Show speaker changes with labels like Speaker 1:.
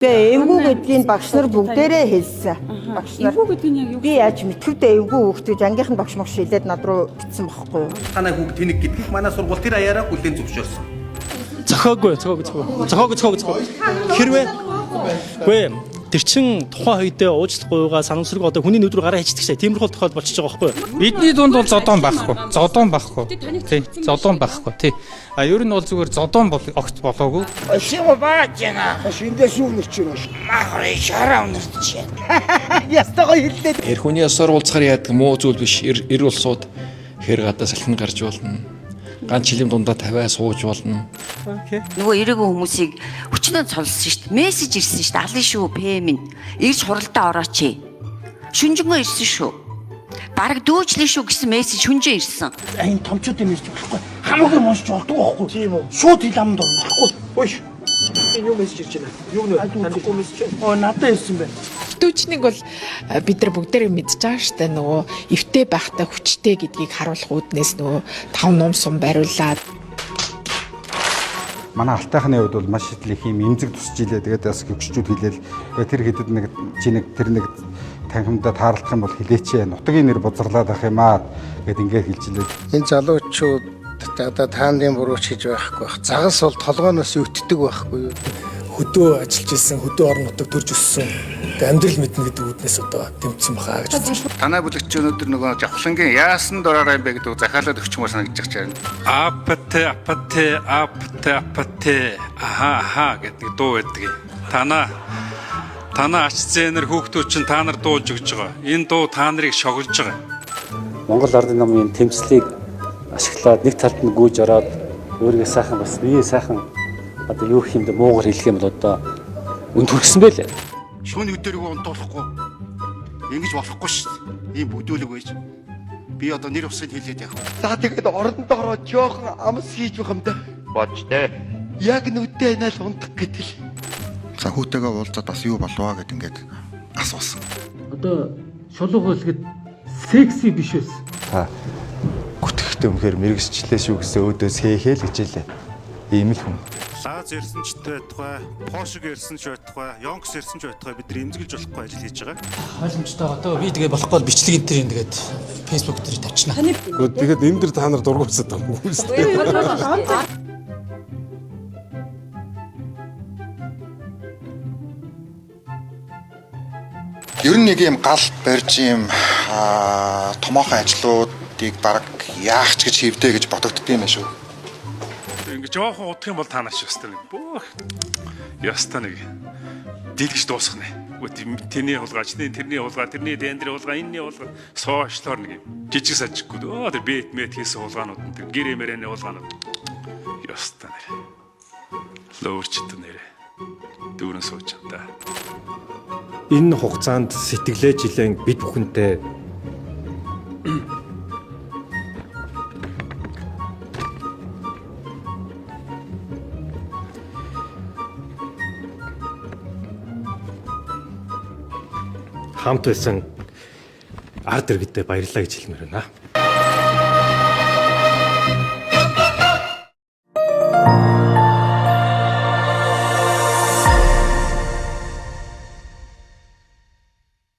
Speaker 1: Тэгээ эвгүй гэдгийг багш нар бүгдээрээ хэлсэн. Багш нар
Speaker 2: Эвгүй гэдэг нь яг юу?
Speaker 1: Би яаж мэдхүдэ эвгүй хүүхд гэж ангийнх нь багш магш хэлээд над руу битсэн бохгүй юу?
Speaker 3: Танай хүүг тэнэг гэдгийг манай сургууль тэр аяараа хүлээн зөвшөөрсөн.
Speaker 4: Зохиогүй, зохиогүй, зохиогүй. Зохиогүй, зохиогүй, зохиогүй. Хэрвээ үгүй тэр чин тухайн үедээ уучлах гуйгаа санамсарг одоо хүний нүд рүү гараа хийчихдэг шээ. Тиймэрхүү тохиол болчихж байгаа байхгүй юу?
Speaker 5: Бидний дунд бол зодоон байхгүй. Зодоон байхгүй. Тий, зодоон байхгүй. Тий. А ер нь бол зүгээр зодоон бол огт болоогүй.
Speaker 6: Шива баажна. Шиндээ сүүнэрч байна. Махрын шараа үнэрч байна.
Speaker 3: Ястаа гоё хэллээ.
Speaker 7: Эр хүний ёсоор уулзахаар яадаг муу зүйл биш. Эр улсууд хэр гадаа салхин гарч болно. Ганц чилэм дундаа тавиа сууж болно.
Speaker 8: Нөгөө эрээгүй хүмүүсийг хүчнээ цолсон шүү дээ. Мессеж ирсэн шүү дээ. Алын шүү ПМ нь. Ирж хуралдаа орооч. Шүнжэнгөө ирсэн шүү. Бараг дүүжлээ шүү гэсэн мессеж шүнжээ ирсэн.
Speaker 6: Энэ томчуудын мессеж болохгүй. Хамаагүй уншиж болдгоо байхгүй. Тийм үү. Шууд хил амд болохгүй.
Speaker 9: Хөөш. Энэ юу мессеж ирж байна? Юу нэ? Танихгүй мессеж.
Speaker 6: Оо надад ирсэн байна.
Speaker 10: Дүүчнийг бол бид нар бүгдээрээ мэдж байгаа шүү дээ. Нөгөө эвтэй байхдаа хүчтэй гэдгийг харуулах үүднээс нөгөө тав нум сум бариулаад
Speaker 11: Манай алтайхны хувьд бол маш их юм эмзэг тусч илээ. Тэгээд бас хөгшчүүд хэлээл тэр хэдэд нэг чи нэг тэр нэг танхимдаа таарлах юм бол хэлээч. Нутгийн нэр бузарлаад ах юм аа гэд ингээд хэлж илээ.
Speaker 6: Энэ залуучууд одоо таандын бурууч гэж байхгүй бах. Загас бол толгооноос өтдөг байхгүй юу?
Speaker 9: Хөдөө ажиллаж исэн, хөдөө орон нутаг төрж өссөн. Тэгээ амьдрал мэднэ гэдэг үүднээс одоо тэмцсэн баха гэж бодсон.
Speaker 12: Танай бүлэгч өнөөдөр нөгөө жавхлангийн яасан дураараа юм бэ гэдэг захиалаад өгчмөр санагдаж байна.
Speaker 5: Апт апт апт апт аха аха гэдэг дуу байдаг. Танаа ач зээнэр хүүхдүүд чинь та нар дуулж өгч байгаа. Энэ дуу та нарыг шоглож байгаа.
Speaker 13: Монгол Ардын намын тэмцлийг ашиглаад нэг талд нь гүйж ороод өөрийгөө сайхан бас бие сайхан одоо юу гэх юм бэ муугар хэлэх юм бол одоо үн төрсөн байлээ.
Speaker 12: Шөнө өдөргөө унтуулахгүй. Ингэж болохгүй шүү дээ. Ийм бүдүүлэг байж. Би одоо нэр усыг хэлээд явах.
Speaker 9: За тэгээд оронд ороо жоохон амс хийж байх юм да.
Speaker 12: Бодтой.
Speaker 9: Яг нүдтэй анаал унтах гэтэл.
Speaker 12: За хүүтэйгээ уулзаад бас юу болваа гэд ингээд асуусан.
Speaker 13: Одоо шулууг хэлэхэд секси биш байсан.
Speaker 11: Та гүтгэхдээ үнэхээр мэрэгсчлээ шүү гэсэн өөдөөс хээхээ л хичээлээ. Ийм л хүн.
Speaker 12: Лаз ирсэн ч байтугай, Пошиг ирсэн ч байтугай, Йонкс ирсэн ч байтугай бид нар эмзэглэж болохгүй ажил хийж байгаа.
Speaker 4: Ойлгомжтой одоо би тэгээ болохгүй бол бичлэг энэ төр юм тэгээд Facebook дээр тавьчихна.
Speaker 9: Тэгэхэд энэ дэр та нар дургуйсаад байгаа юм шүү дээ.
Speaker 12: Ер нь нэг юм гал барьж юм томоохон ажлуудыг баг яах ч гэж хийвдэ гэж бодогддсон юм байна шүү.
Speaker 5: Ингээ жоохон удах юм бол та нар ч ёстой нэг бөөх. Ёстой нэг дэлгэж дуусгах нэ. Тэрний хулгай, тэрний хулгай, тэрний тендрийн хулгай, энэний хулгай соошлоор нэг юм. Жижиг сажиггүй. Өө тэр бэт мэт хийсэн хулгаанууд нь тэр гэрээ мэрэний хулгаанууд. Ёстой нэр. Лөөрчт нэрэ. Дүүрэн сууж та.
Speaker 9: Энэ хугацаанд сэтгэлээ жилэн бид бүхэнтэй хамт байсан ард иргэдээ баярлалаа гэж хэлмээр байна.